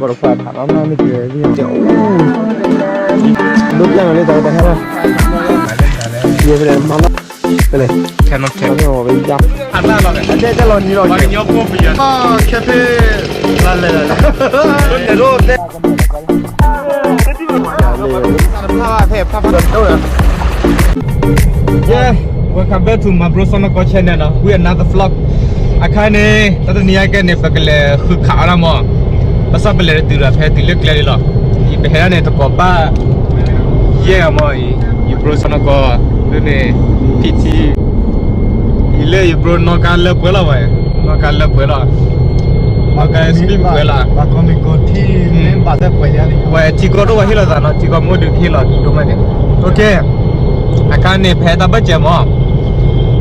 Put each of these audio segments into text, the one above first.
ပှၤတဖၣ်ထးလီၤမ့ၢ်ကဲ အိၣ် ဒိးပျၢ်မးလၢတၢ်တဟဲလီၤ ယဲဖဲလဲၣ်မၤလီၤ ဖဲလဲၣ် ခဲနီၣ်ခဲ အတၢ်လီၤ အတဲတဲလီၤနံၤလီၤ ပှၤကညီဖိပယီၤ ခဲဖဲ လၢလဲၣ် တဲဒိၣ်တဲ Yeah, welcome back to my bro စီၤနီၢ်ကီ channel နီၤ with another vlog. အခါန့ၣ် တၢ်တနံၤအံၤကဲန့ၣ် ပကလဲၤဃုခးအီၣ်ဒၣ်မး ဘၣ်ဆၣ်ပလဲၤတတုၤဒီးဖဲတုၤလၢကျဲလံလီၤ. ယပဟဲဒၣ်န့ၣ် တကိးဘၣ်ယဲၢ်ဂၤမးအံၤ ယ bro စီၤနီၢ်ကီ ဒ်န့ၣ် ထံထံ ယလၢယ bro နီၢ်ကါလၢပှဲၤလီၤဝဲ နီၢ်ကါလၢပှဲၤလီၤ နီၢ်ကါ speed ပှဲၤလီၤ ပှၤထံကီၢ်တအိၣ်ဝဲဟ့ၣ်လီၤသးနီၤ ထံကီၢ်မ့ၢ်အိၣ်ဒုးကဟ့ၣ်လီၤဒိၣ်မးန့ၣ် OK အခါန့ၣ် ဖဲတၢ်ဘၢၣ်စၢၤမး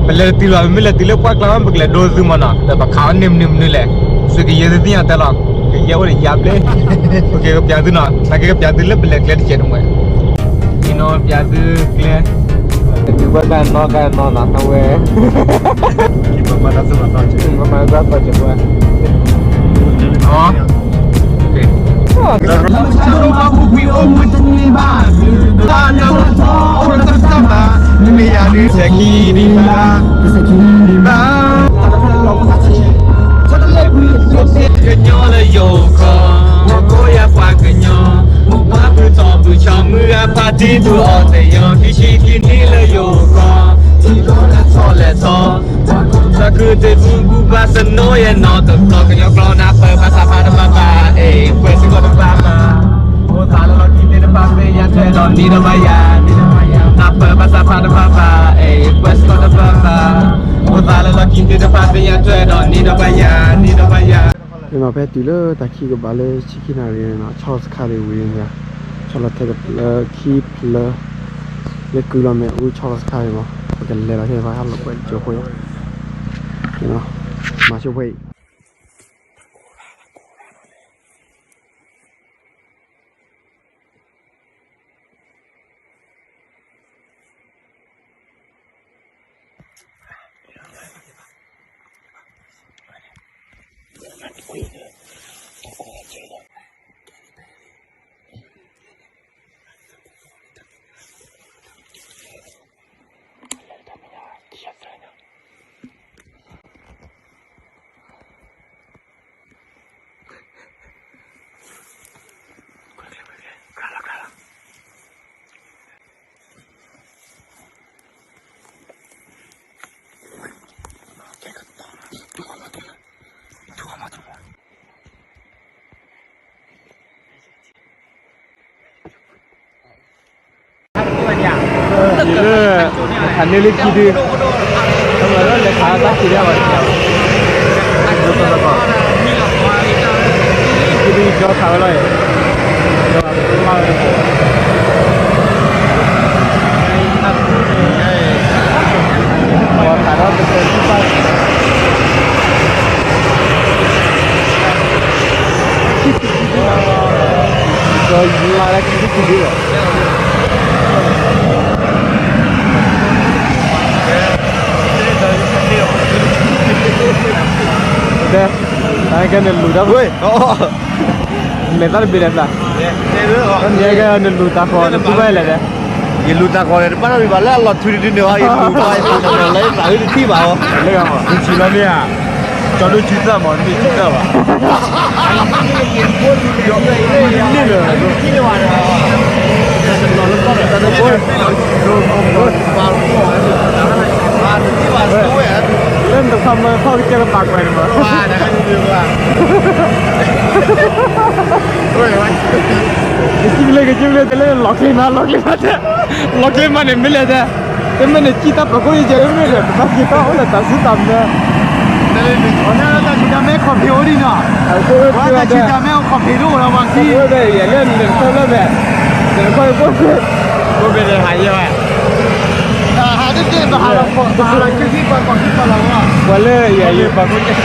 ပလဲၤတတုၤလီၤ ပမ့ၢ်လဲၤတုၤလၢပှၢ်ကျါမး ပကလဲၤဒိသုမးနီၤ ဒီးပခးအီၣ်န့ၢ်မနုၤမနုၤလဲၣ် သုကယဲၢ်သ့ၣ်ညါတဲလီၤ ကယဲၢ်အိၣ်ဒီးယါဘျ့ OK ကပျးသုနီၤ နာ်က့ကပျးသုလၢပလဲၤကျဲတစဲးတမှဲ နီၤပျးသုကျဲ ကဘၣ်ကနီၢ်ကနီၢ်နီၤ အဝဲ ပမၤတၢ်သီၣ်ကၠိဝဲ မ့ၢ်ယၤဒုး စဲးခံဒံးဘၣ် ကညီလၢယိၤကီၢ် မ့ၢ်ကိးယၤပှၤကညီ မ့ၢ်ပှၤဖုတီဖုဆီ မုၢ်ဂၤဖးတံၢ်သူအီၤသ့ၣ်ယီၤ ခံဆံခံနံၣ်လၢယိၤကီၢ် ထံကီၢ်လဲၤထီၣ်လဲၤထီ သးခုသ့ၣ်ဖုဘူဘၣ်သနိယဲၢ်နီၢ်တဘျီ ကညီကျိာ်နၢ်ပၢၢ် ဘၣ်ဆၣ်ဖးတဘၣ်ဘၣ် အ့ၣ် ပှဲၤစ့ၢ်ကီးတဘၣ်ဘၣ် အိၣ်သးလၢလီၢ်ခံသ့ၣ်တဖၣ် မ့ၢ်ယၤထွဲဒီးနံၤဒီးဘၣ်ယၤ နံၤဒီးဘၣ်ယၤ နၢ်ပၢၢ်ဘၣ်ဆၣ်ဖးတဘၣ်ဘၣ် အ့ၣ် ပှဲၤစ့ၢ်ကီးတဘၣ်ဘၣ် အိၣ်သးလၢလီၢ်ခံသ့ၣ်တဖၣ် မ့ၢ်ယၤထွဲဒီးနံၤဒီးဘၣ်ယၤ နံၤဒီးဘၣ်ယၤ ဖဲမ့ၢ်ဖဲတုၤလၢတၢ်ခံကဘၣ်လၢဆံခံနၣ်ရံၣ်န့ၣ်နီၤ ဆီလီၤစခါလံဝံၤန့ၣ် ဆီလီၤထဲတဖျၢၣ်ခံဖျၢၣ် လၢကုလီၤမဲာ်အူဆီလီၤစခါလံမး ပကလဲၤလီၤထဲဖဲဟးလီၤကွဲးကၠိဖိ မၤဆိဖိအံၤ လၢ အခါန့ၣ်လၢခံဒု လဲၤခးတၢ်ခံဒုဘၣ် ခံဒုကၠီခးဝဲလီၤ ပှၤခးဒီးတကဲ ဒီးယူၤလၢခံဒုခံဒုလီၤ တဲ အကဲန့ၣ်လူၤတၢ်ဝဲ လဲၤတၢ်တဘ့ၣ်လဲၣ်သး အကဲန့ၣ်လူၤတၢ်ဃီ နတူၢ်ဘၣ်လဲၣ်တဲ ယလူၤတၢ်ဃီန့ၣ် တဘၣ်နီတမံၤဘၣ် လၢအလီၤထွံတဒုန့ၣ် ယလူၤတၢ်ဃီ ယလူၤတၢ်ဃီ လၢယသးဝဲတထံၣ်ဘၣ်အီၤ လၢဂၤမး ယဆံးလီၤမ့ၢ်ဧါ ကၠီဒိၣ်ဆံသၢမး တမ့ၢ်ဆံသၢဘၣ် န့ၣ်လီၤ လၢနတခွါမၢထီၣ်ကစၢၢ်ကပာ်ကွဲးန့ၣ်မး ကစံၣ်လၢကစံၣ်လၢတလၢလီၤကျဲမး လီၤကျဲမးတဲ လီၤကျဲမးန့ၣ်မ့ၢ်လဲၣ်တဲ တမ့ၢ်န့ၣ် ကံၣ်တၢ်ပၢၤခိၣ်ယဲၢ်မ့ၢ်ဒီး ပဘၣ်က့ၤတၢ်အိၣ်လၢတၢ်စူၢ်တၢ်မဲ တၢ်ဆံတၢ်မဲခီၣ်ဖံးအိၣ်ဒံးနီၤ တၢ်ဆံတၢ်မဲခီၣ်ဖံးတအိၣ်လီၤ ပှၤခံ ဝဲဒၣ်ယဲၢ်လၢနထၢလၢဘဲ နခီၣ်ဖိ ကိးဘဲဒၣ်ဟးယဲၢ်ဝဲ ဟးတသ့ ပဟးလီၤ ပဟးလီၤက့ၤက့ၤ ပှၤကိးက့ၤပှၤလီၤဝဲ ပှၤလၢယဲၢ်ယဲၢ်ပှၤကိးက့ၤ ယ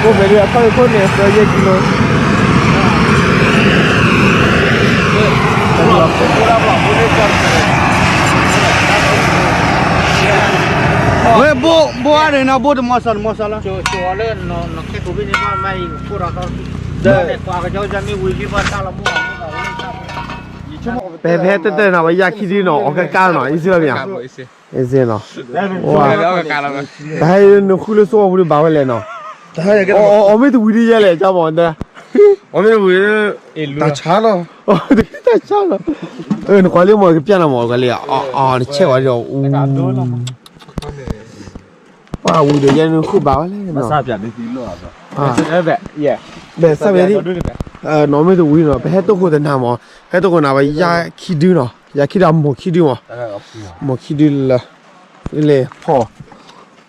ကိးဘဲဒၣ်အခီၣ်ဖိန့ၣ် သၢယဲၢ်ကံလိ ဝဲဘိ ဘိအါန့ၣ်နီၤ ဘိတမီၤစၢၤ တမီၤစၢၤလီၤ လၢ နခဲကိးဘ့ၣ်န့ၣ် ဘၣ်မၤအံၤ ကိးဒီး ပဟဲတဲတဲနီၤ ဝဲယၢ်ခံဒုနီၤ အီၣ်ကကါနီၤ အံၤစ့လီၤမ့ၢ်ဧါ, အံၤစ့နီၤ, တဟဲနဃုလၢစိဝီပူၤဒုးဘၣ်ဝဲလဲၣ်နီၤ, အီၣ်မ့ၢ်တဝံၤဒုးယဲလဲၣ် ကၢ်မီၢ်တဲ, အီၣ်မ့ၢ်တဝံၤ တၢ်ဆါလီၤ, တၢ်ဆါလီၤ, နကွၢ်လံမီၢ် ကပျၢ်နၤမီၢ် ကွၢ်လံ, နဆဲးဝဲဒီး ပှၤဝံၤဒီးယဲနဃုဘၣ်ဝဲလဲၣ်နီၤ, ဘဲၣ်ဆၣ်ဝဲဒၣ်, နီၢ်မ့ၢ်တဝံၤနီၤ ပဟဲတိၢ်ခိၣ်တနၤမီၢ်, ဟဲတိၢ်ခိၣ်နၤဝဲယၢ်ခံဒုနီၤ, ယၢ်ခံဒု အမိၢ်ခံဒုမီၢ်, မိၢ်ခံဒုလၢ, လဲၤဖီၣ်,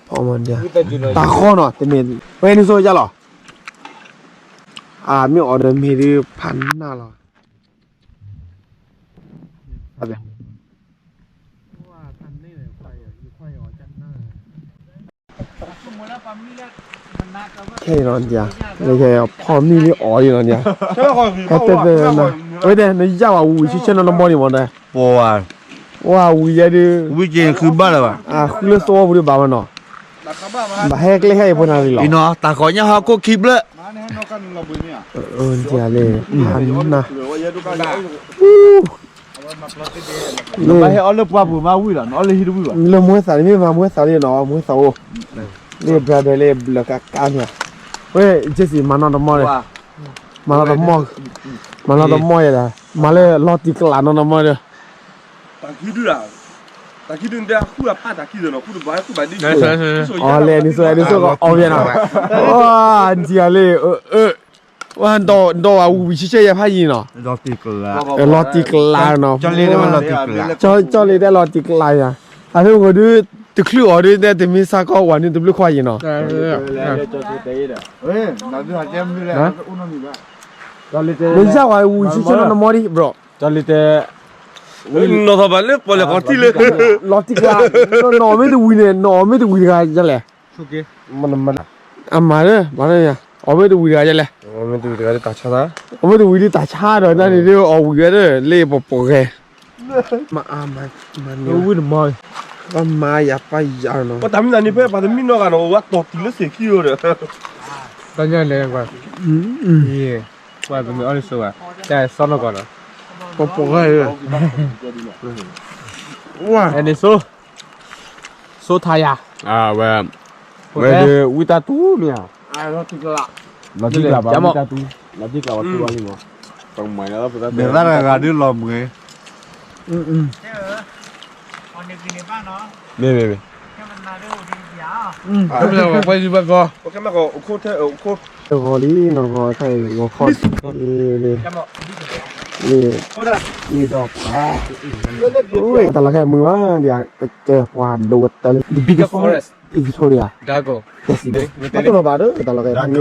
ဖီၣ်မီၢ်ဒ်, တၢ်ဃီနီၤ တမ့ၢ်, ဝဲန့ၣ်ဆိယါလီၤ, အမ့ၢ်အီၤဒီးမ့ၢ်ဒုးဖးနၢ်လီၤ ခဲအံၤနီၤဒ်, ဖီၣ်မံလံအီၤလံနီၤဒ်, ဟဲတဲတဲ, အဝဲတဲနယၢ်ဝဲဝံၤဆံဆဲနီၤနမီၢ်န့ၣ်မီၢ်တဲ, ပှၤ, ဝံၤယဲဒုး, ဝံၤက့ၤဃုဘၣ်လၢၤဘၣ်, ဃုလၢသဝီပူၤဒုးဘၣ်ဝဲနီၤ, ဘၣ်ဟဲကျဲဟဲအံၤဖိနၤလံလီၤ, တၢ်ဃီညါဟီခိၣ်ခံဘျၢၣ် လၢ, ဘၣ်ဟဲအီၣ်လၢပှၢ်ပူၤမးဝံၤလီၤ နအီၣ်လၢဟံၣ်တဝံၤဘၣ်, လၢမူဟဲသးန့ၣ်မ့ၢ်မၤမူဟဲသးန့ၣ်နီၤ မူဟဲသးအိၣ်, လၢ brother လၢဘျၢကါကါန့ၣ်, ဝဲ Jesse မၤနီၢ်တမီၢ်ဒီး, မၤနီၢ်တမီၢ်, မၤနီၢ်တမီၢ်ယဲဒၣ်, မၤလၢလီၤတံၢ်ကလးနီၢ်တမီၢ်ဒီး တၢ်ခံဒု, တၢ်ခံဒုန့ၣ် တၢ်ဃုအဖးတၢ်ခံဒီးနီၤ ဃုတဘၣ်ဃုဘၣ်ဒ်, အီၤလဲၤနံၤစိၤနံၤစိၤကအီၣ်ဝဲနီၤ, အၢ, နထံၣ်အီၤလံ, ဝဲဒီးဝဲဝံၤဆံဆဲယဲဖးယံၤနီၤ, လီၤတံၢ်ကလးနီၤ, ကၠီလ့တဲလီၤတံၢ်ကလးယၤ, အဖဲဂီၤဒုး, တချုးအီၤဒုးတဲတမ့ၢ်စးကီးဝဲန့ၣ်တဘျုးခွါယံၤနီၤ မ့ၢ်ယၢ်ဝဲဝံၤဆံဆဲနီၢ်နမီၢ်ဒံး bro, နီၢ်ထီၣ်ဘၣ်လၢပီၣ်လဲၣ်ကီးထံလၢ, လီၤတံၢ်ကျါ, နီၢ်မ့ၢ်တဝံၤန့ၣ် နီၢ်မ့ၢ်တဝံၤတဂၤယလဲၣ်, အမၤလၢ, အီၣ်မ့ၢ်တဝံၤတဂၤယလဲၣ်, အီၣ်မ့ၢ်တဝံၤဒ်တၢ်ဆါဒီး န့ၣ်ဒ်အီၣ်ဝံၤဝဲဒၣ် လၢပှဲၤပှဲၤဂဲၤ မၤအါမၤ, ဝံၣ်တမီၢ်, ပမၤယၤပၢ်ယၤနီၤ, ပတၢ်မံၤန့ၣ်ဖဲပှၤတမံၤနီၢ်ဂၤနီၤ ဝဲတီၢ်တံၢ်လၢစ့ၢ်ခံဧိၤဒီး, တၢ်ညါလဲၣ်ကွၢ်, ပှၤတမံၤအီၣ်လၢစိဘၣ်, တၢ်စီၢ်နီၢ်ကီၢ်နီၤ, ပှဲၤပှဲၤဂဲၤ, ဝဲန့ၣ်စိ, စိထါယၤ, ဝဲ, ဝဲဒၣ်ဝံတၢ်တူၢ်မ့ၢ်ဧါ, လီၤတံၢ်ကျါဘၣ်ဝံတၢ်တူၢ်, လီၤတံၢ်ကျါဘၣ်တူၢ်ဘၣ်လံမး, မ့ၢ်သၣ်တဂၤဒုးလီၤမုာ်, မ့ၢ်မ့ၢ်မ့ၢ်, ပှဲၤပှဲၤကီၢ်, ဂီၤလံနီၤ ဂီၤခါအံၤဂီၤခီၣ်, လံ, လံဒီးပှၤ, တၢ်လီၢ်ခဲအံၤမုာ်မးဒံး, ကဲပှၤဒိးတၢ်လၢ the biggest forest in Victoria, တၢ်ကီၢ်ဘၣ်ဒီးတၢ်လီၢ်ခဲအံၤဖဲန့ၣ်,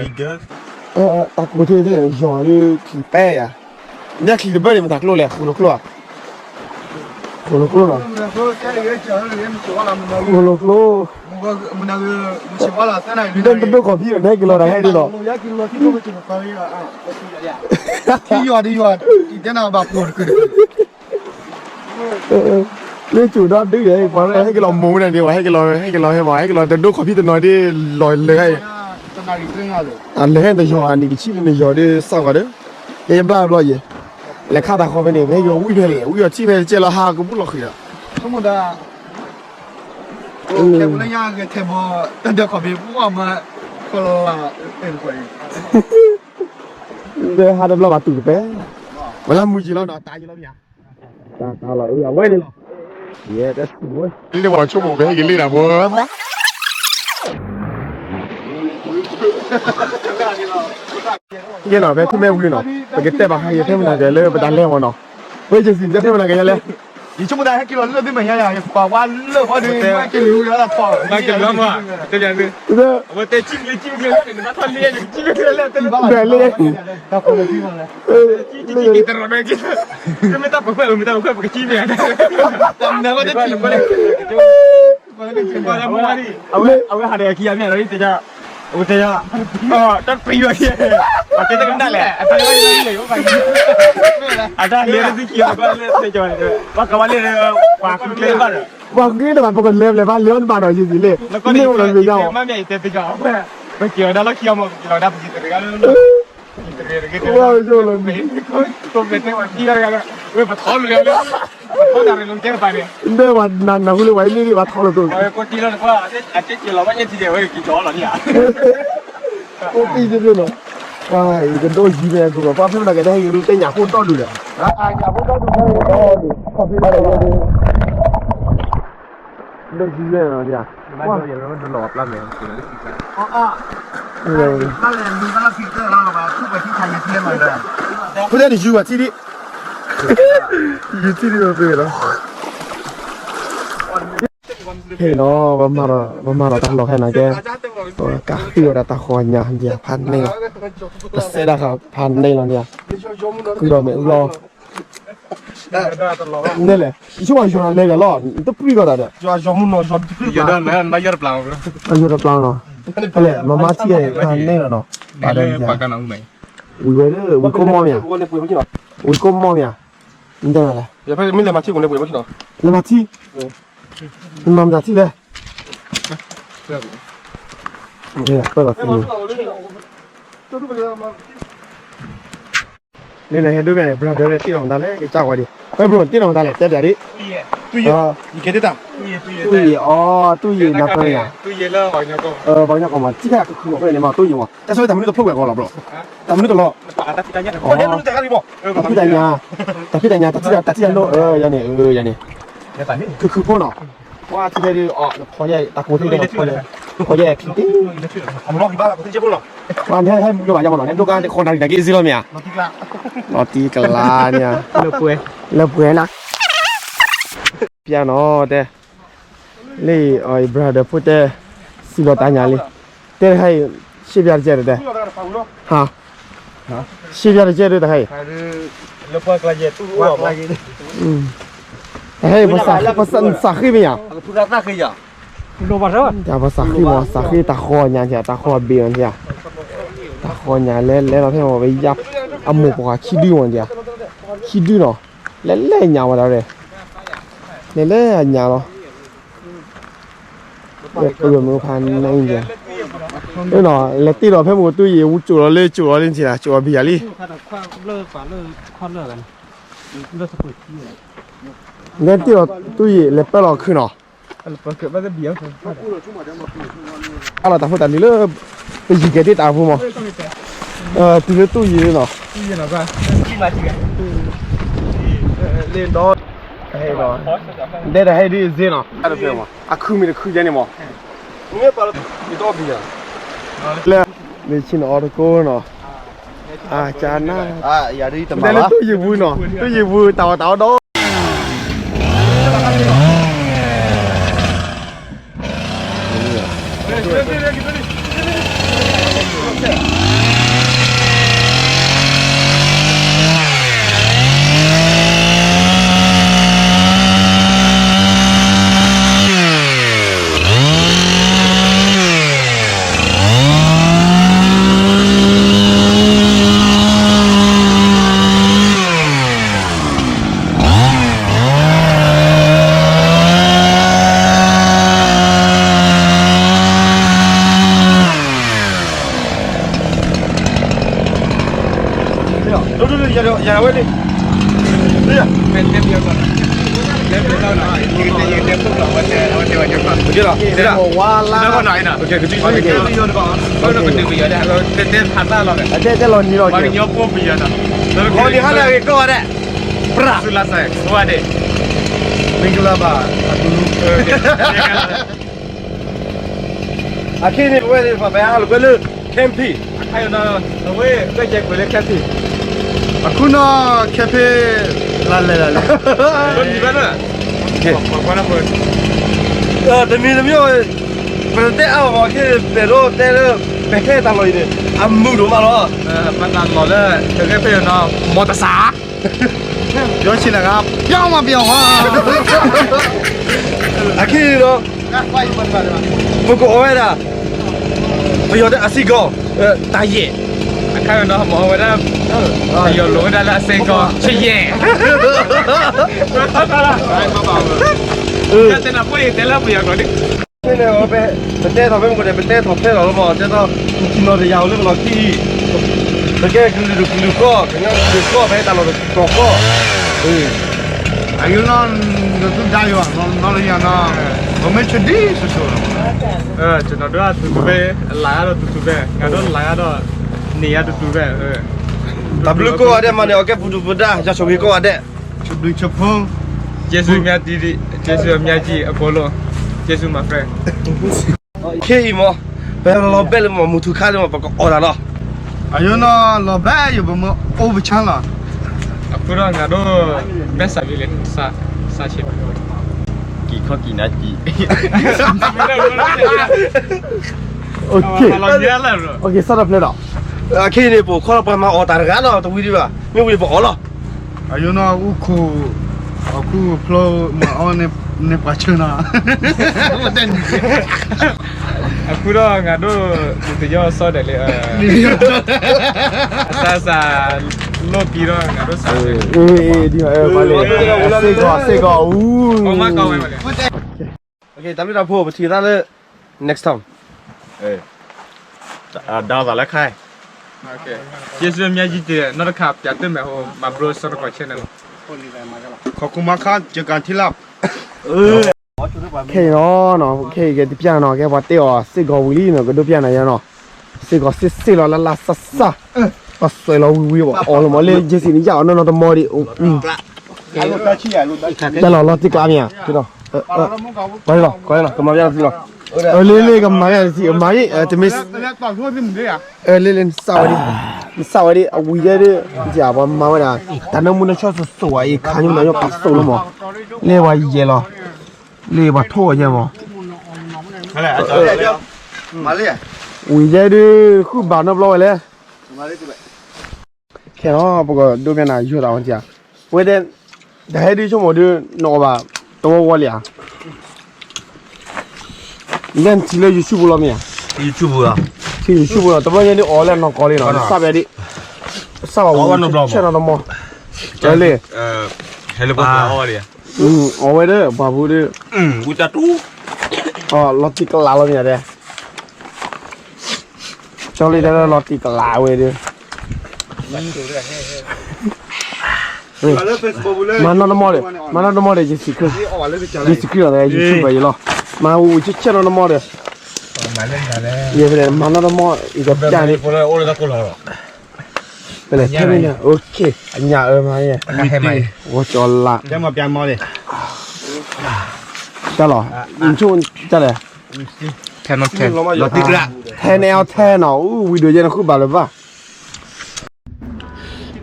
တၢ်ကိၢ်ထံၣ်သ့ၣ်ယီၤလၢချံပဲယၤ, ညၣ်ချံတဘၢၣ်န့ၣ် မတၤကျိလဲၣ် ဃိလိကျိဧါ, ဃိလိကျိနီၤ, ဃိလိကျိ, တဒိၣ်ခီၣ်ဖံးဒီး နဟဲက့ၤလီၤတၢ်ဟဲဒ်လီၤ, လၢကၠိဒီဒုယဲ ပှၤဟဲက့ၤလီၤမိၢ်ဝဲဒၣ်န့ၣ် ပှၤဟဲက့ၤလီၤမိၢ်ဝဲဒၣ်န့ၣ် ဟဲက့ၤလီၤဟဲက့ၤလီၤဟဲမး ဟဲက့ၤလီၤတဒိၣ်ခီၣ်ဖံးတနီၤဒ်လီၤလၢာ်, အလဲၤဟဲတယီၤနံၣ်ကဆံန့ၣ် နယီၤဒ်စၢ်ကွၢ်ဒီး, ယဘျါဘျီယဲ, လဲၤခါတၢ်ဃီဖဲန့ၣ် ဖဲယီၤဝံၣ်ဖဲန့ၣ် ဝံၣ်အီၤထံၣ်ဖဲတကဲလီၤဟးကဘူၣ်လီၤဃံၤဒီး, ဟးတဘျီဘၣ်တူၢ်တပဲ, ဝဲလၢမုၢ်ယံၤလီၤနီၤ တၢ်ယံၤလီၤမ့ၢ်ဧါ, တၢ်လီၤအဝဲန့ၣ်လီၤ, ယဲတၢ်ထူၣ်ဝဲ, လၢပှၤဆိကမိၣ်ကဟဲက့ၤလံနၤဖိ ယဲနီၤ ဖဲထံၣ်မဲာ်ဝံၤနီၤ ပကတဲဘၣ်ဟါယဲဖဲမနၤကဲလၢပတၢ်လဲၤမးနီၤ, ဝဲယဲစံးတဲဖဲမနၤကဲယဲလဲၣ်, ယဆိကမိၣ်တၢ်ဟဲက့ၤလီၤလၢသ့ၣ်မညါယၤ ယကွၢ်ဝဲလၢဝဲဒၣ် က့ၤလီၤမး တဲယၤန့ၣ် အဝဲတဲ ကံၣ်ကလ့ ကံၣ်ကလ့ နဘၣ်ထီၣ်လ့ ကံၣ်ကလ့ တရၣ်မဲက့ၤ မ့ၢ်တၢ်ပခွဲး မ့ၢ်တၢ်ပခွဲး ပကစံၣ်မ့ၢ် တၢ်မနုၤဝဲတထံၣ် အဝဲ အဝဲဟးဒီးခံဂၤမ့ၢ်ဒီး တဲ အဝဲတဲ တၢ်ပျံၤဝဲ အတဲတကနၣ်လဲၣ် အတဲဝဲ အတၢ်လဲၤတသ့ခံဂၤ ဘၣ်ကဝဲလဲၣ် ပှၤဃုကျဲဘၣ်ဒီး ပှၤဃုကျဲတဘၣ် ပကလဲၤလဲၤဘၣ်လဲၤအီၣ်တဘၣ်ဒီး ယံာ်သ့ၣ်လဲၣ် မ့ၢ်ဝဲလီၤမ့ၢ်ညါ မ့ၢ်တဲတကီ ပက့ၤဝဲဒၣ်လီၢ်ခံအီၤမ့ၢ် ပက့ၤလီၤဝဲဒၣ်ပက့ၤတဂၤလၢ ဝဲကၠိလီၤ, ပထီလီၤ, နၢ်ဟူလၢဝဲမ့ၢ်ဘၣ်ထီလီၤတိၢ်, အိၣ်တံၢ်တသ့ၣ်နီၤ, ပှၤဖဲမနုၤကတဲဟ့ၣ်ဂ့ၤရူတဲညၣ်ဖိဒီဒူၣ်ဒီး, ညၣ်ဖိဒီဒူၣ်ဖဲဒီး, ဒီးယံၤဝဲနီၤ, ဖိတဲန့ၣ်ယူၤဘၣ်ထံဒံး, ယူၤထံဒံးဒီးပ့ၤလီၤ, ဟဲလီၤ, ပမၤဒီးတၢ်လီၢ်ခဲနီၤကဲ, ကဃုအီၣ်ဒီးတၢ်ဃီညါဒံးဖးန့ၢ်လီၤ, ပစဲးဒၣ်ဃးဖးန့ၢ်လီၤဒံး, ဃုဒီးမ့ၣ်အူလီၤ နဲလဲၣ်, ယဆိကမိၣ်ယီၤလဲၤဒီးလီၤ, တပြံၢ်ကီးတၢ်ဒီး, ယီၤမူနီၤ, ယီၤတပျၢ်နီၤ, ဖဲလဲၣ် မၤမၤထံၣ်ဖးန့ၢ်လီၤနီၤ, ဝံၤဝဲလၢ ဝံၤကိးမီၢ်မ့ၢ်ဧါ, ဝံၤကိးမီၢ်မ့ၢ်ဧါ, မ့ၢ်လဲၤမၤထံၣ်, လဲၤမၤထံၣ်, မၤမၤထံၣ်လဲၣ်, ပၢၢ်လီၤသံ န့ၣ်န့ၣ် ဟဲဒိမ့ၢ် brother တ့ၢ်လီၤမတၤလဲၣ် ကစၢ်ဝဲဒၣ် ဝဲ bro တ့ၢ်လီၤမတၤလဲၣ် တဲပျးဒ်, တူၢ်ယံာ်, အီ တူၢ်ယံာ် နၢ်ပၢၢ်ယၤ, ပှၤကညီကီၢ်မး ထံၣ်တၢ်ကခုၣ်လီၤဖဲန့ၣ်မး တူၢ်ယံာ်မး တၢ်ဆိတၢ်မနုၤတဖျိဝဲကီးလီၤ bro, တၢ်မနုၤတလီၤ, တၢ်ဖံးတၢ်ညါ, တၢ်ဖံးတၢ်ညါ တၢ်ထံၣ်တၢ်လိၣ် ယၤန့ၣ်, ယၤန့ၣ်, ခုၣ်ခုၣ်ဖိနီၤ, ပှၤထံၣ်ထဲဒ်အီၤ ဖီယဲၢ်တၢ်ကိးသ့ၣ်ဒီးဖီယဲၢ်, ပှၤန့ၣ်ဟဲမုၢ်လီၤဘၣ်ယၤမးနီၤ န့ၣ်ဒိၣ်ကါတခီနၤဒ်က့ၤစ့လီၤမ့ၢ်ဧါ, လီၤတံၢ်ကလါန့ၣ်, လၢပှဲၤ, လၢပှဲၤနၤ, ပျးနီၤတဲ, လၢအံၤ brother ဖိတဲ, စံးလီၤတၢ်ညါလံ, တဲတခါအံၤ, ရှဲပျးတကဲတဲ, ဟါ, ရှဲပျးတကဲဒၣ်တခါအံၤ တဟဲ ပစးဃံမ့ၢ်ယါ, ပစးဃံမး စးဃံတၢ်ဃီညါက့ၤ တၢ်ဃီဘ့ၣ်မးက့ၤ, တၢ်ဃီညါလဲၤလဲၤလီၤဖဲမး ဝဲယါ, အမိၢ်ပှၢ်ခံဒုမးက့ၤ, ခံဒုနီၤ, လဲၤလဲၤညါဝဲဒၣ်, လဲၤလဲၤညါလီၤ, ပမ့ၢ်ဖးန့ၣ်က့ၤ, လဲၤတ့ၢ်လီၤဖဲမးတူၢ်ယံာ် ဝူကိၤလီၤလၢကိၤလီၤလၢနထံၣ် ကိၤအီၤဘံယၤလံ လဲၤတ့ၢ်လီၤတူၢ်ယံာ် လဲၤပၢလီၤခုနီၤ, အလီၤတၢ်ဖိတၢ်လံၤလၢ ပယံၤကဲၤတ့ၢ်တၢ်ဖိမး, တုၤလၢတူၢ်ယံာ်လံနီၤ, ဒဲဒၣ်ဟဲဒ်အံၤနီၤ, အခုမ့ၢ်တခုယဲန့ၣ်မး, လၢ မ့ၢ်ဆ့ၣ်နီၤအီၤတကိးနီၤ, အကနၣ်, ဒဲလၢတူၢ်ယံာ်ပူၤနီၤ တူၢ်ယံာ်ပူၤ တၢ်အီၣ်တၢ်အီဒီး တဲလီၤနံၤလီၤက့ၤ, မင်္ဂလာပါ, အခဲန့ၣ် ပဝဲသ့ၣ်တဖၣ် ပဟဲဟးလိာ်ကွဲလၢ camping, အဝဲ ပကဲကွဲးလၢ camping, အခုနီၤ camping လၢလဲၤလၢလဲၤ, တမံၤတမံၤ ပတတဲအါဘၣ် ခဲ ပဲၤဒိၣ်တဲလၢ ပဲၤခဲတၢ်လီၢ်အံၤန့ၣ် အမုာ်ဒိၣ်မးလီၤ, ပတၢ်လီၢ်လၢ တဂဲၤဖဲနီၤ မီၢ်တစး ပြောချင်တာက ပြောင်းမပြောင်းပါ အခဲအံၤဒီး ပကအိၣ်ဝဲဒၣ် ပယီၤတဲအစ့ကီး တၢ်ယဲၢ် အခါနီၤ မ့ၢ်ဝဲဒၣ် ပယီၤလိာ်ဝဲဒၣ်လၢအစ့ကီး ဆံယဲၢ် တဲနၤဖိအံၤတဲလၢပယီၤကျိာ်ဒ် ခဲန့ၣ် ပတဲထီၣ်ဖဲမ့ၢ်ကီးန့ၣ် ပတဲထီၣ်ဖဲလီၤလီၤမး တဲထီၣ် ထံနီၤတယၤအိၣ်လၢပလီၢ်ခံအံၤ ပကဲကလုာ်တကလုာ်ကီၢ်, ကညီတကလုာ်ကီၢ်, ဖဲတၢ်လီၢ်တတီၤကီၢ်, အယိနီၢ်, နသူဒါယွၤ, နီၢ်လၢယၤနီၢ်, ပမ့ၢ်ဆၢဒ်စိၤစိၤ, ကျွန်တော်တို့ကတူတူပဲ, အလာကတော့တူတူပဲ, ငါတို့လာကတော့နေရတူတူပဲ, တၢ်ဘျုးကိးဂၤဒဲးမးန့ၣ်, အကဲပူၤတူၤပဒါ, ယွၤဆိၣ်ဂ့ၤကိးဂၤဒဲး, ဆၢဘျုးဆၢဖှိၣ်, ကျေးဇူးအများကြီး, ကျေးဇူးအများကြီး, အကုန်လုံး, ကျေးဇူး my friend. ခဲအံၤမး, ပလီၤဘဲလၢမ့ၢ်မုၢ်ထူၣ်ခါလၢမ့ၢ်ပကအီၣ်တၢ်လီၤ. အယိနီၢ်လီၤဘဲယိာ် ပမ့ၢ်အိၣ်ပဆါလီၤ. အဃိဒီးငါတို့, ဘဲစးဘံလံ, စးဆ့, ကံၢ်ခီကံၢ်နါကံၢ်, စးထီၣ်ဖျဲးဒီး, ခဲအံၤန့ၣ် ပအိၣ်ခိးလီၤပှၤမၤအီၣ်တၢ်တဂၤလီၤ, တဝံၤဒံးဘၣ်, မ့ၢ်ဝံၤပအီၣ်လီၤ. အယိနီၢ်အူခိၣ်, အခိၣ်ဖျိမၤအီၣ်န့ၢ်ပှၤဆၢနီၤ, အဃိဒီးငါတို့, ဒုးတယီစီဒီးလံ, အစၢစၢ, လိၣ်ပံဒီးငါတို့စး, စ့ၢ်ကီး, စ့ၢ်ကီး, တၢ်ဘျုးတၢ်ဖှိၣ် ပထံၣ်သးလၢ next time, ဒါသာလၢခါ, ကျေးဇူးအများကြီးတင်တယ်, နောက်တစ်ခါပြန်တွေ့မယ်, ဟို, မဘရို စောတကီ channel ခီခူမါခါ, เจอกันที่ลาบ. ခဲအံၤနီၤ, ခဲအံၤကဲတပျၢ်နီၤ, ကဲပှၤတဲအီၤစ့ၢ်ကီးဝံၤလံနီၤ, ကဒိးပျၢ်နၤယါနီၤ, စ့ၢ်ကီးစ့ၢ်စ့ၢ်လီၤ လၢလၢစၢ်စၢ်, ပှၤစွဲလီၤဝံၤဝံၤ ပှၤအီၣ်လီၤမးလၢ Jesse န့ၣ် ယၣ်အီၤနီၢ်နီၢ်တမီၤဒံး, တၢ်လီၤလီၤတံၢ်ကျါမ့ၢ်ဧါ, ကမၤပျၢ်သံလီၤ, လ့လ့ကမၤပျၢ်သံ, မၤအံၤ, တမ့ၢ်, လ့လ့နစၢ်ဝဲဒၣ်, နစၢ်ဝဲဒၣ်, အဝံၤယဲဒၣ်, ပှၤမၤဝဲဒၣ်, တၢ်နၢမူနဆီတစိၤဝဲအံၤ ခါညိၣ်နၢ်ညိၣ်ပာ်စိၣ်လီၤမး, လ့ပှၤယဲၢ်လီၤ, လ့ပှၤထိၣ်ဝဲယဲၢ်မး, ဝံၤယဲဒၣ်, ဃုဘၣ်နီတဘျီဝဲလဲၣ်, ခဲနီၤ ပကဒိးမ့ၢ်နၤယိၤတၢ်အီၤ, ဝဲဒၣ်, တဟဲဒုးဆိကမိၣ်ဒုး နအီၣ်ဘၣ်, တဝီဝီလံဧါ, နထံၣ်လၢ YouTube ပူၤလီၤမ့ၢ်ဧါ, ထံၣ် YouTube ပူၤလီၤ, တဘျီညါဒုးအီၣ်လၢနီၢ်ကီၢ်လံနီၤ, စၢ်ဘဲဒၣ်, စၢ်ဘၣ်ဝံၤဆဲးနီၤတမီၤ, လ့, အီၣ်ဝဲဒၣ် ပှၤဖိဒုး, လီၤတံၢ်ကလးလီၤမ့ၢ်ဧါဒဲး, ကၠီလံတၢ်လီၤတံၢ်ကလးဝဲဒၣ်, မၤနီၢ်တမီၢ်ဒီး, မၤနီၢ်တမီၢ်ဒီး Jesus Christ, Jesus Christ လီၤ YouTube ယလီၤ, မၤဝံၤဆဲးနီၤတမီၢ်ဒီး, ယဖဲလဲၣ် မၤနီၢ်တမီၢ် ယကပျၢ်န့ၣ်, ဖဲလဲၣ် ထဲမ့ၢ်န့ၣ် okay အညၣ်အၢမၤန့ၣ်, ဂီၤကၠီၤလး, တၢ်လီၤ, တၢ်လဲၣ်, ထဲန့ၣ်အီၤထဲနီၤ ဝံၤဒိးယဲန့ၣ်ဃုဘၣ်လၢၤဘၣ်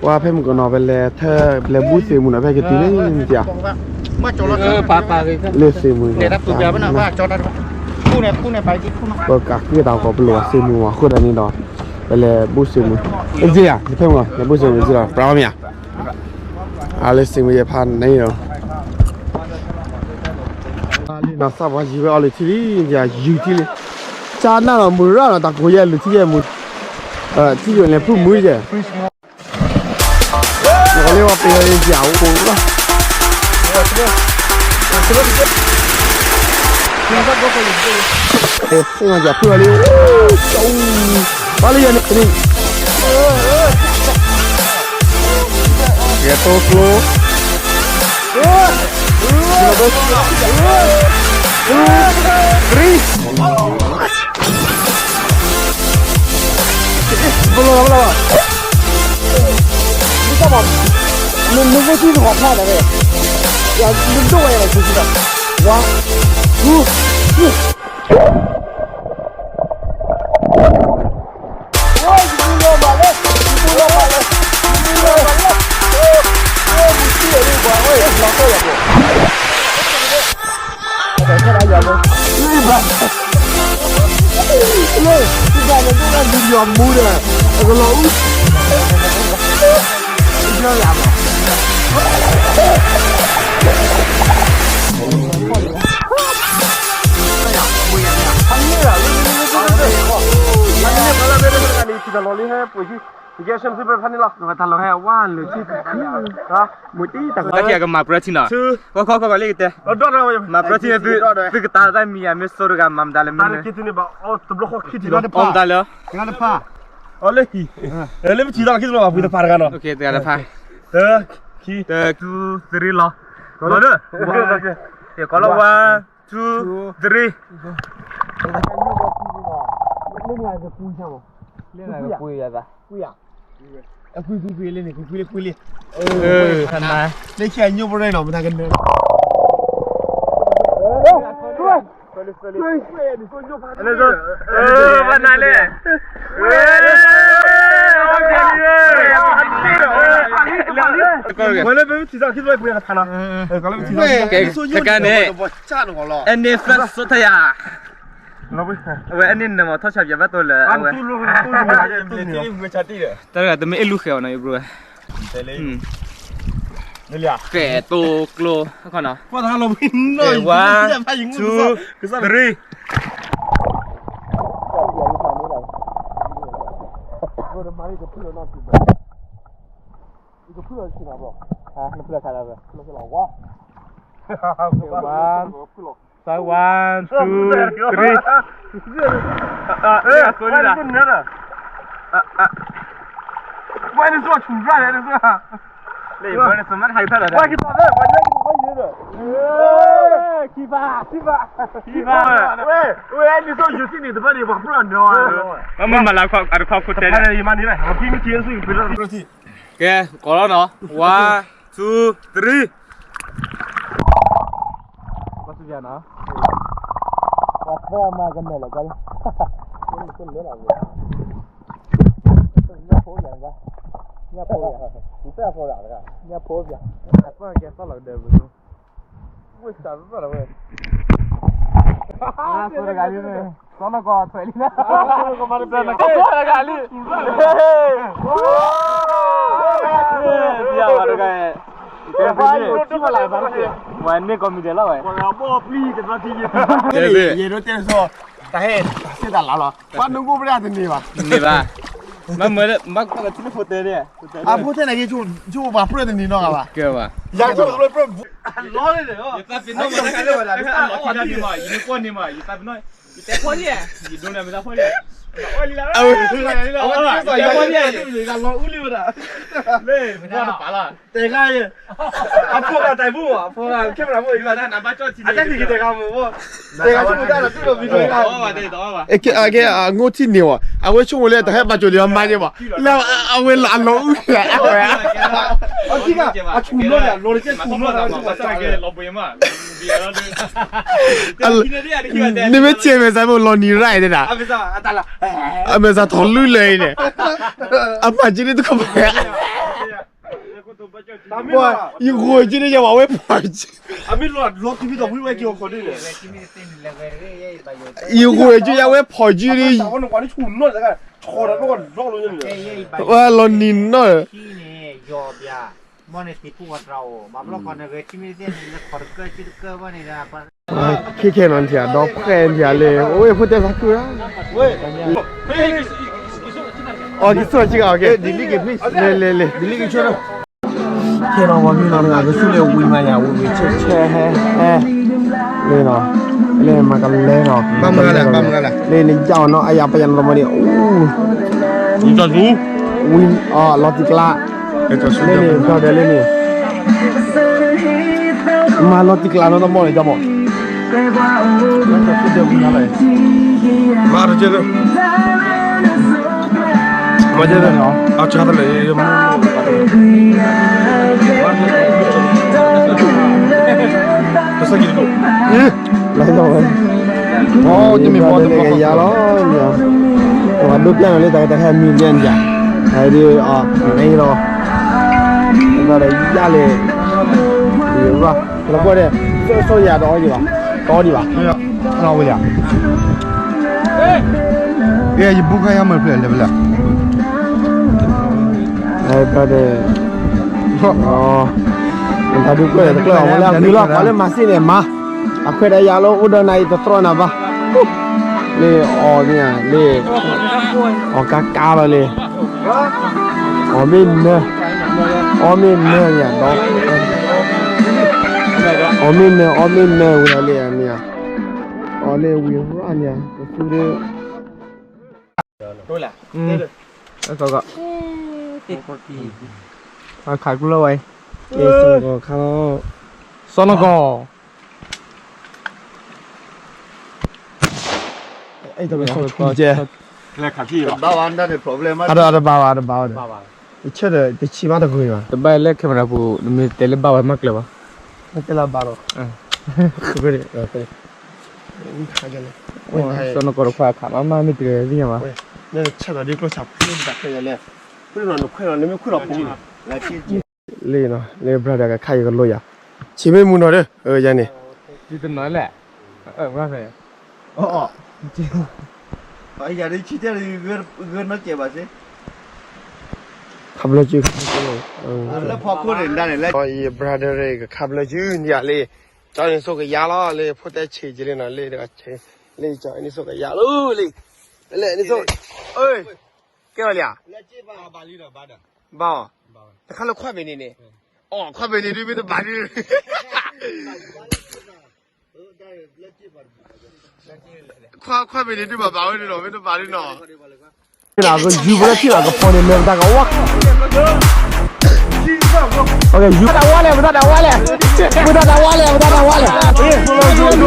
ပှၤဖဲမုၢ်ကနီၤ ပလဲၤထၢ ပလဲၤဘူၣ်သ့ၣ်မုၢ်နီၤ ဖဲကတုၤလၢနတၢ်, လၢသ့ၣ်မုၢ်, ပကးဃုတၢ်ကီၢ်ပလိာ်သ့ၣ်မုၢ်အဃိသတးန့ၣ်ဒီး, ပလဲၤဘူၣ်သ့ၣ်မုၢ်, အ့ၣ် ယၤ ယဖဲမုၢ် လဲၤဘူၣ်သ့ၣ်မုၢ်စ့ၢ်ကီး ပြးအီၤမ့ၢ်ဧါ, အလၢသ့ၣ်မုၢ်ယဲဖးန့ၣ်ဒီး နီၢ်သးပှၤယံၤဝဲအီၤလၢထံလံ, ယံၤထံလံ, ကၢ်နၢ်လီၤမုၢ်ရၣ်လီၤ တၢ်ကိးယဲၢ်လၢထံယဲၢ်မုၢ်, ထံယိာ်လဲၤဖုမုၢ်ယဲၢ်, နကလၢဝဲပယီၤယံၤအိၣ်လီၤ, သ့ၣ်ညါယၤဖုအီၤလံ, ပှၤလၢယၤန့ၣ်, ယဲၢ်တိကျိ Chris. Bolo, bolo. Bisa bom. Nung nung sih tu hot lah dah. Ya, nung tu ya lah sih dah. Wah. Huh. Huh. Yes, ဖဲဖဲန့ၣ်လီၤ, တၢ်လီၢ်ဟဲဝါလၢာ်ထံ, တၢ်ကမၤပြၢထံနီၤ, ခီခီခီခီလၢကတဲ, မၤပြၢထံန့ၣ် သုကတၢ်တၢ်မံၤယၤမ့ၢ်စိတဂၤမၤမတၤလဲၣ်မ့ၢ်န့ၣ်, အီၣ်မတၤလဲၣ်, တဖၣ် အီၤလၢခံ, လၢပထံၣ်သးခံသ့ၣ်လီၤ ပှၤတဖၣ်တဂၤနီၤ, တဂၤတဖၣ်, တၢ်ခံ, တၢ် two three လီၤ, လီၤဒီး, ကီလၢ one two three, လၢနကပှ့ၤယၤသး, ကွံာ်ကွံာ်ကွံာ်လၢန့ၣ် ကွံာ်ကွံာ်လၢ, လၢခံအညိပရၢနီၤ မတၤကနၢ, ဘၣ်နၤလဲၣ်, ဝဲလၢပထံၣ်သးခံသ့ၣ်လီၤ ပှၤတဖၣ်နီၤ, ကဲန့ၣ်, အဲန့ၣ်သးစထယၤ, အဝဲအဲန့ၣ်နမၤထီၣ်ဆၣ်ပၠးဘၣ်တိၢ်လၢအဝဲ, တၢ်တဂၤတမ့ၢ်အ့ၣ်လူဃဲၤအီၤနီၤ ယဘျိဝဲ, ဃဲၤတိကျိ, one two three, one, one two three, မ့ၢ်မၤလၢအတခါခိၣ်တဲန့ၣ်, ကဲ ကိးလီၤနီၤ, one two three, ဘၣ်စူၣ်ယၤနီၤ, ပှၤသၢမၤကမဲာ်လီၤ, ညၣ်ဖိယၤ, ညၣ်ဖိယၤ, ညၣ်ဖိယၤ, အသီၣ်ကဲသီၣ်လီၤကဒၢပူၤ, ဝဲစးသီၣ်လီၤဝဲ, သီၣ်လီၤကီးထွဲလံ, သီၣ်လီၤကီးလံ, မၤန့ၢ်ကီၢ်မံၤဒဲးလီၤဝဲ, ယဲဒိးတဲဆိ, တၢ်ဟဲ, တၢ်စ့တၢ်လၤလီၤ, ပှၤနူကိပဒၣ်တန့ၢ်ဘၣ်, တန့ၢ်ဘၣ်, မ့ၢ်မ့ၢ်ဘၣ်ကွၢ်လၢထံလၢဖိတဲန့ၣ်, အဖိတဲန့ၣ်က့ ဆိဘၣ်ပြၢတန့ၢ်နီတဂၤဘၣ်, ယၤဆိလၢပြၢ, ယသးပ့ၤနီၣ်မး, ယသးပ့ၤနီၣ်, ယတဲဖီလံ, ယဒိးန့ၢ်မ့ၢ်သးဖီလံ, လီၤအူလံဝဲဒၣ်, လၢ, တဲခါ, အဖိဂၤတၢ်ပူၤ, အဖိဂၤကဲမနၤဖိ, အတၢ်ခံကတဲခါမ့ၢ်, တဲခါဆိကတၢ်လီၤတူၢ်လီၤမံၤ, ကဲ အငိၢ်ထံၣ်န့ၢ်ဝဲ, အဝဲဆိကမိၣ်လၢတၢ်ဟဲဘၣ်ကၠိလံအမါကဲဘၣ်, လၢအဝဲအလီၤအူလံ, အဝဲ, အထူၣ်လီၤန့ၣ်, လီၤတကဲထူၣ်လီၤ, နမ့ၢ်ဆဲးမဲာ်ဆါဖိလီၤနံၤရၣ်တဲဒၣ်, အမဲာ်ဆါထီၣ်လုၢ်လၢအံၤန့ၣ်, အမၤက့ၤန့ၣ်တခီပၤ ယဃိက့ၤန့ၣ် ယဝဲဖီက့ၤ, ယဃိက့ၤ ယဝဲဖီက့ၤန့ၣ်, ဝဲလီၤနံၤနီၢ်, ခဲခဲနီၤ နထံၣ်ဒီဖှဲနထံၣ်လၢ အိၣ်ဝဲဖိတဲသးခု, အက့ၤဆိၣ်ဆံဂၤ, လဲၤလဲၤလဲၤ, ခဲနီၤ ပှၤမ့ၢ်နီၤတဂၤ ကဆူၣ်လၢဝံၤမးယၤ ဝံၤဝံၤဆဲးဆဲးဟဲဟဲ, လၢနီၤ, လၢမၤကလဲၤနီၤ, လၢန့ၣ်ယၤအီၤနီၤ အယၤပယၤနီၤတမီၤန့ၣ်, ဝံၤအီၤလီၤတံၢ်ကျါ, လၢန့ၣ် ဒီးလၢန့ၣ် မၤလီၤတံၢ်ကျါနီၤတမီၤန့ၣ် ကၠီမး, မၤတကဲလၢ မၤကဲလၢ အဆါတလဲၣ်, တဆါကံၤတဒိၣ်, လၢ အိၣ်တမ့ၢ်ဘီတဘီကယၤလီၤ, ပှၤဒိးပျၢ်နီၤလၢတၢ်ကတၢၢ်ဟဲမံၤယဲၢ်န့ၣ်ယၤ, အဒုးအီၤန့ၣ်လီၤ, ဘၣ်ဒီးယၤလဲၣ်, လီၤပှီၢ်ဒီး စီစီယၤတအီဒံးဘၣ်, တအီဒံးဘၣ်, ဝဲလၢ ယဘူၣ်ခါယါမၢ်ဖျဲၣ်လဲၣ်ဖဲလဲၣ်, ဘၣ်ဒီး တၢ်ဒုးကျၢၢ်တကျၢၢ်အီၤဝဲလၢအဂ့ၤလီၤ, ပှၤလၢမၤစ့ၢ်န့ၣ်မၤ, အခွဲးဒီးယၤလၢအိၣ်ဒီးနၤအံၤတတြီနၤဘၣ်, လၢအီၤန့ၣ်လၢ အီၤကါကါလီၤလၢ အီၤမ့ၢ်နၢ, အီၤမ့ၢ်နၢယၤဒီး, အီၤမ့ၢ်နၢ အီၤမ့ၢ်နၢဝဲဒၣ်လၢအမ့ၢ်ဧါ, အီၤလၢဝံၤရၣ်န့ၣ် ကသူဒီး တိၢ်လၢ်, တိၢ်လၢ်, ကီကီ ခးကျိလီၤဝဲ စီၤနကီၢ် အတဘၣ်ဝဲ အတဘၣ်ဝဲ အတဘၣ်ဝဲဒီး တဆၢဒီး တဆံးမးတဂ့ၤဘၣ် တဘၣ်လၢ camera ပူၤ နမ့ၢ်တဲလၢဘၣ်ဝဲမးကျၢၤဘၣ် တဲလၢဘၣ်ဒီး စီၤနကီၢ်တခွါခးမးမးမ့ၢ်တဂ့ၤသ့ၣ်ညါဘၣ် ဆၢဒီးဒ်ကျိဆၣ်ဖုတၢ်ဖဲယလဲၣ် နခွဲးနီၤ နမ့ၢ်ခွဲးနီၤဖိ လၢနီၤ လၢ brother ကခါအံၤကလိယၤ ဆံးမ့ၢ်မုၢ်နီၤဒီး ယၤန့ၣ် ဒ်တနီၤလဲၣ် ယၤဒ်ဆံတဲဂၢနီၢ်ကဲဘၣ်စ့ ခါဘျီက့ ခါဘျီက့ လၢဖီခိၣ်န့ၣ်ဒၣ်န့ၣ်လၢ ယ brother ကခါဘျီက့ န့ၣ်ယၤလံ ကၠီန့ၣ်ဆိကယၤလီၤ လၢဖိတဲဆံးက့လံနီၤ လၢတဂၤဆံး လၢကၠီန့ၣ်ဆိကယၤလီၤလံ လၢန့ၣ်ဆိ ကဲဝဲလံဧါ ဘၣ်အီၤ တခါလၢခွါဘ့ၣ်န့ၣ်န့ၣ် အီၤ ခွါဘ့ၣ်န့ၣ်ဒုးမ့ၢ်တဘၣ်ဒုး ခွါ ခွါဘ့ၣ်န့ၣ်ဒုးဘၣ်ဘၣ်ဝဲဒုးနီၤ မ့ၢ်တဘၣ်ဒုးနီၤ ယူၤပလၢထံၣ်လီၤကဖီန့ၣ် လဲၤပတၢ်ကဝါ ပတၢ်တဝါလဲၣ် ပတၢ်တဝါလဲၣ် ပတၢ်တဝါလဲၣ် ပတၢ်တဝါလဲၣ်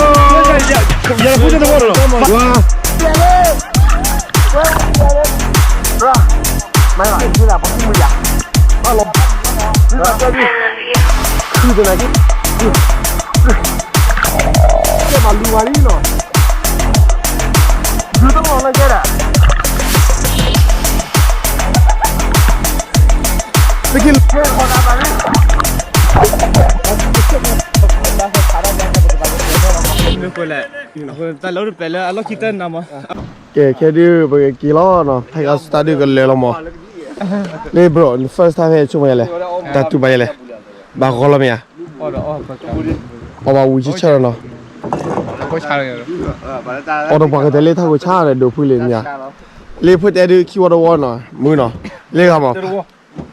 မၤလီၤ မၤလီၤ မၤလီၤ မၤလီၤ မၤလီၤ မၤလီၤ မၤလီၤ တၢ်လၢတပျဲလၢအလီၢ်ခံတၢ်နၤမး ကဲ ခဲဒုး ပကက့ၤလီၤနီၤ ဖဲကစတၢ်ဒုးကလဲၤလီၤမး လၢ bro န first time ဖဲဆိကမိၣ်ယဲလဲၣ် တၢ်တူၢ်ဘၣ်ယဲလဲၣ် ဘၣ်ဂီၤလီၤမ့ၢ်ဧါ အီၣ်ဘၣ်ဝံၤဆၢဆၢလီၤနီၤ အီၣ်ဒီးပှၤကတဲလၢထးခိၣ်ဆါဒီးဒိးဖုလံမ့ၢ်ဧါ လၢဖိတဲဒုးခံဝီတဝီနီၤ မုၢ်နီၤ လၢဂၤမး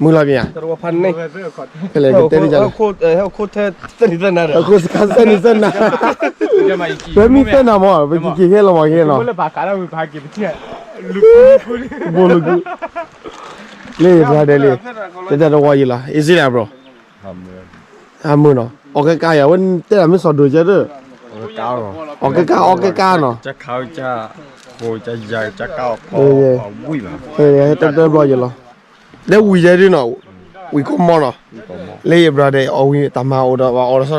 မုၢ်လီၤမ့ၢ်ဧါ ဖဲလဲၣ်ကတဲဒ်လဲၣ် ဟဲခိၣ်စခါသၢနံၤသၢနၤ ပမ့ၢ်သၢနၤမး ပကက့ၤခဲလီၤမးက့ၤနီၤ ဘိလကု လၢယ brother လံ တတၢ်တဝီယံၤလီၤ easy လၢ bro အမုၢ်နီၤ အီၣ်ကကါယၤ ဝဲတဲဒၣ်မ့ၢ်စီၤဒိၣ်ကဲဒၣ် အီၣ်ကကါ အီၣ်ကကါနီၤ တၢ်တဘျီယံၤလီၤ လၢဝံၤယဲဒုးနီၤ ဝံၤကီမီနီၤ လၢယ brother အီၣ်ဝံၤတၢ်မၤအိၣ်ဒီး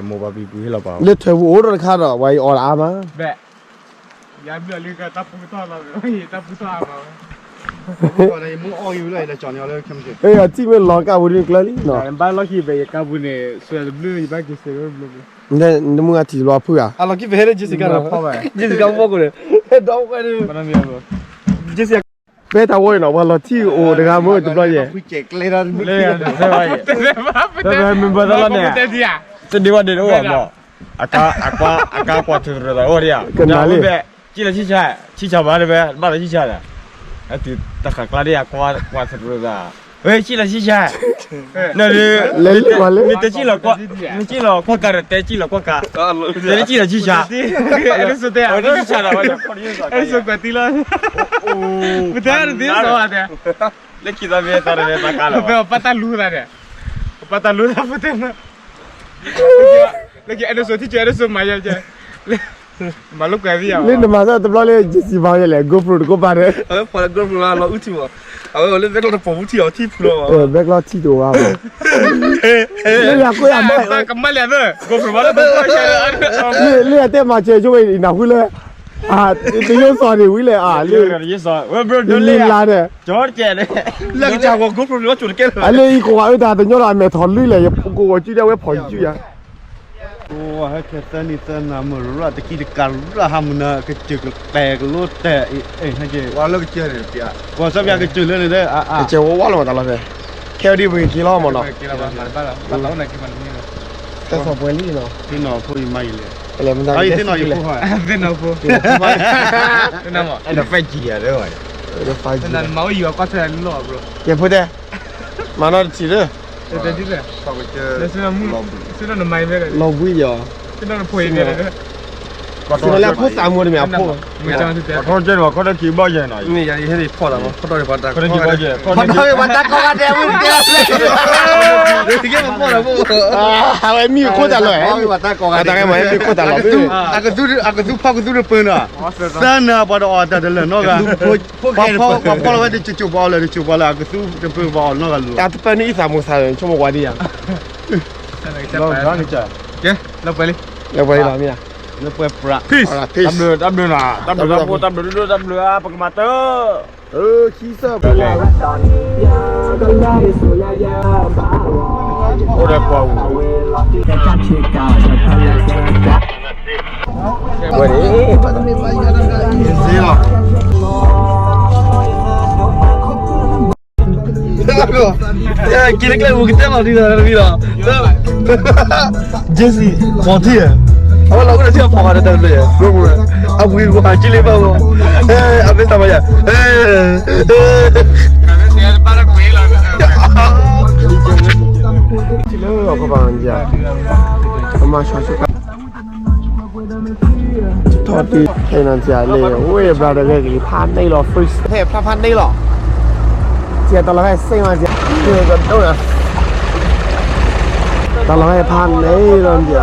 ပှၤအီၣ်ဒီးဆီတခါဒီး လၢထွဲပူၤအိၣ်ဒီးတခါဒီး ပှၤအီၣ်ဒီးအါမး အထံၣ်မ့ၢ်လီၤကါပူၤဒုးကျၢၤလံနီၤ နမုၢ်ဂၤထံၣ်လီၤဖုဧါ Jessica ဖဲတၢ်ဝီအံၤနီၤ ပှၤလီၤထံၣ်အိၣ်တဂၤမ့ၢ်တဘျီယဲၢ် member တၢ်လီၤန့ၣ် တဒ့ဝဲဒ့တအိၣ်ဘၣ်မး အကါကွၢ်ထူတရၢသးအိၣ်ဒံးဧါ ကနၤလံ ဆံၣ်လီၤဆံၣ်ဆါ ဆံၣ်ဆါမးတဝဲ ဘၣ်လီၤဆံၣ်ဆါဒီး အတုၤတၢ်ဃၣ်ကျါဒံး အကွၢ်ကွၢ်ထူတရၢသး ဝဲဆံၣ်လီၤဆံၣ်ဆါ န လဲၤလံကွၢ်လံ နတဲဆံၣ်လီၤကွၢ် နဆံၣ်လီၤကွၢ်ကါဒီး တဲဆံၣ်လီၤကွၢ်ကါ တဲလၢဆံၣ်လီၤဆံၣ်ဆါ အဝဲဆံၣ်ဆါဒီး ဝဲ လၢခံသးမ့ၢ်သးတမ့ၢ်သးကါလီၤ ပတၢ်တသ့စီဝဲတဲ ပတၢ်လူၤသးဒီး လၢခံအဲၣ်ဒိးစိထံၣ်ကဲ အဲၣ်ဒိးစိမၤယဲကဲ မၤလိာ်ကွဲသ့ၣ်ယါ လၢနမၤသးတဘျီလၢ Jesse ဘၣ်ယဲလဲၣ် GoPro တကိးပာ်ဒီး အဝဲဖီၣ်လၢ GoPro လၢလီၤအုၣ်ထံမး အဝဲအိၣ်လၢဘဲကျီတပိာ်မူထံအီၤထံဖုလီၤ ဘဲကျီထံတအိၣ်ဘၣ်မး လၢယၤကွၢ်ယၤမး ကမၣ်လၢ GoPro ဘၣ်လၢ လၢယၤတဲမၤစၢၤဆိဝဲအံၤနၢ်ဟူလၢ တယိစီၤန့ၣ်ဝံၤလဲၣ် အါ လၢ လၢလါန့ၣ် လၢကစၢ်ဂီၤ GoPro လီၤကၠိတကဲလၢ အလၢအံၤကိးဂၤအၢတၢ်တညီလီၤ အမဲာ်ထီၣ်လွံၢ်လဲၣ် ယကိးဂီၤစုဒၣ်ဝဲဖီၣ်ယစုယၤ ဟဲခဲသၢနံၤသၢနၤမုၢ်ရၣ်တကံတကးရၣ်ဟးမုၢ်နၤ ကစၢၢ်ကတဲာ်ကလိတဲာ် ကွၢ်စၢ်ပျးကစၢၢ်လၢန့ၣ် ကစၢၢ်ဝဲဝါလီၤမးတၢ်လီၤဖဲ ခဲအံၤဒ်ပက့ၤလီၤမးနီၤ သဲစီၤပှဲၤလံနီၤ သ့ၣ်နီၣ်ဖိယမါယလဲၣ် သ့ၣ်နီၣ်ဖိ သ့ၣ်နီၣ်ဖိ အဲၣ်ဒိး five G ယၤလၢ five G မၤအိၣ်ယွၤကွၢ်ထွဲလီၤ bro ကဲဖိတဲ မၤနီတထံၣ်လၢ လီၤဘှံးယီၤ ဖိ လၢအဖိသးမူတမ့ၢ်အဖိ, ထီကဲန့ၣ် ခီတကံဘၣ်ယဲနီၤ, မ့ၢ်ယၤ ယဟဲန့ၣ်ဖီၣ်သးမး ခီထီၣ်ပှၤတၢ် ခီထီၣ်ပှၤတၢ် ခီထီၣ်ပှၤတၢ်ကီၢ်ဂၤဒဲးဝဲတကဲလၢ်, တကဲမးဖီၣ်သးဖိ, အဝဲမ့ၢ်ခိၣ်တၢ်လီၤ, တၢ်ကဲမးမ့ၢ်ခိၣ်တၢ်လီၤ, အကသူဖီၣ်ကသူတပၢၤနီၤ, သၢနၤပှၤတအီၣ်တၢ်တလၢာ်နီတဂၤ, ပှၤဖီၣ်လီၤဝဲတစိၤစိၤပှၤအီၣ်လၢာ် တစိၤပှၤလၢာ် အကသူတပၢၤပှၤအီၣ်နီတဂၤလၢာ်, တၢ်တပၢၤန့ၣ်အံၤသးမူသးလၢာ် ဆိကမိၣ်ဝဲဒ်ယၤ လၢပှဲၤလံ, လၢပှဲၤလံလီၤမ့ၢ်ဧါ, လၢပှဲၤပြး, peace, တၢ်ဘျုး တၢ်ဘျုးနီၤ, တၢ်ဘျုးတၢ်ဖှိၣ် တၢ်ဘျုးဒိၣ်ဒိၣ် တၢ်ဘျုးအါ ပကမၤတၢ်, ခံဆၢပှဲၤ, အိၣ်ဒီးပှၤဝူၤ ဝဲန့ၣ် က့ၤတကျဲပူၤကတဲလီၤဒ်သိးတမံၤလီၤ, Jesse မီၤထံၣ်, အဝဲလီၤအိၣ်ဒီးထံအဖီၣ်ဃာ်ဒီးတၢ်တဖျၢၣ်ယဲၢ်, အဝံၤဝဲဟးက့ၤလံဘၣ်ဝဲ, အမ့ၢ်တၢ်မၤယၤ, ထံလၢအကဘၣ်နၤ, အမၤဆှၢဆူကါ ထီၣ်တံၢ်ဖဲနၤတၢ်လၢ ဝဲဘျါဒီးဂဲၤကလံၤဖးန့ၣ်လီၤ freeze ဖဲဖျါဖးန့ၣ်လီၤ, ကဲတၢ်လီၤဟဲစ့ၢ်မးကဲ, တၢ်လီၤဟဲဖးန့ၣ်လီၤကဲ, စးဝံၤဒီး